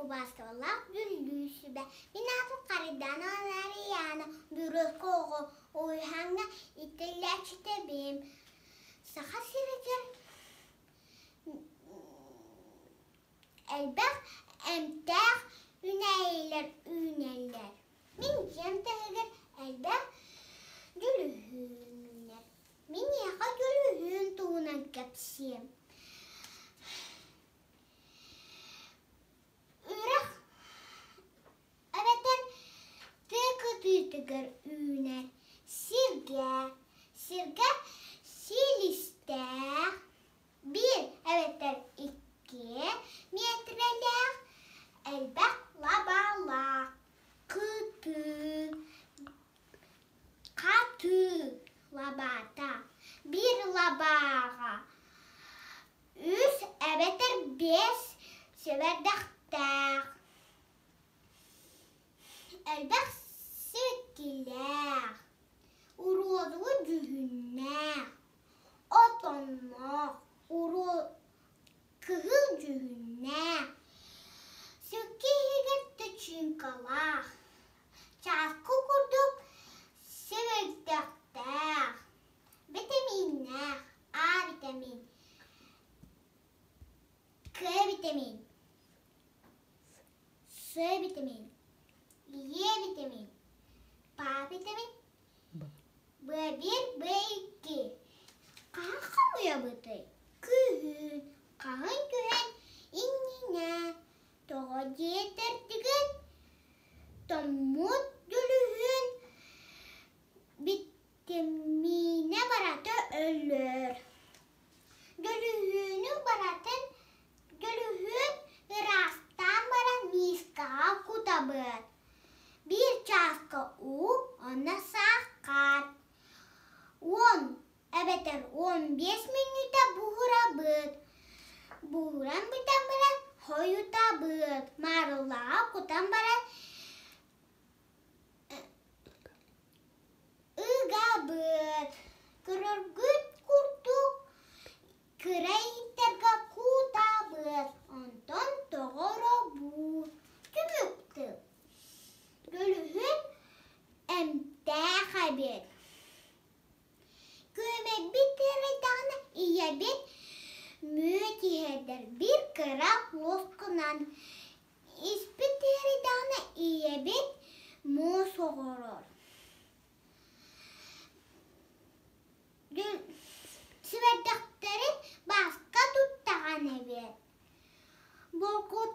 Убаастабыллаах Бүлүү сүбэ. Мин аатым Харыйдаана Нарыйаана, Бүрүөскэ оҕо уһуйааҥҥа иитиллээччитэбин. Саха сиригэр элбэх эмтээх үүнээйилэр үүнэллэр. Мин дьиэм таһыгар элбэх дьүрүһүн үүнэр. Мин эйиэхэ дьүрүһүн туһунан кэпсиэм. Үрэх эбэтэр тыа кытыытыгар үүнэр сиргэ, сиргэ силистээх, биир эбэтэр икки миэтэрэлээх, элбэх лабаалаах, кытыы, хатыы лабаата, биир лабааҕа үс эбэтэр биэс сэбэрдэхтээх, элбэх сибэккилээх, уруодуу дьүһүннээх, отонноох, уруо кыһыл дьүһүннээх, сүккэ иһигэр тычыыҥкалаах, чааскы курдук сэбирдэхтээх, Битэмииннээх А витамин, К витамин, С витамин, Е витамин, П витамин, Б1, Б2. Хаһан хомуйабытый? Күһүн, хаһан түһэн иннинэ тоҕо диэтэрдигин тоҥмут дьөлүһүөн Битэмиинэ барыта өлөр. Дөлүһүөнү барытын дөлүһүөн ыраастаан баран миискэҕэ кутабыт. Биир чааска уу уонна саахар. 10 эбэтэр 15 мүнүүтэ буһарабыт. Буһаран бүтэн баран хойутабыт. Маарыллаҕа кутан баран Ыгабыт, көрөргүт курдук кыра иһиттэргэ кутабыт, онтон тоҕоробут. Түмүк тыл. Дөлүһүн эмтээх эбит. Күөмэйбит ыарыйдаҕына ийэбит мүөт иһэрдэр биир кыра луоскунан Испит ыарыйдаҕына ийэбит муус оҕорор. Сибэрдэхтэрин бааска туттаҕан эбит. Болкут.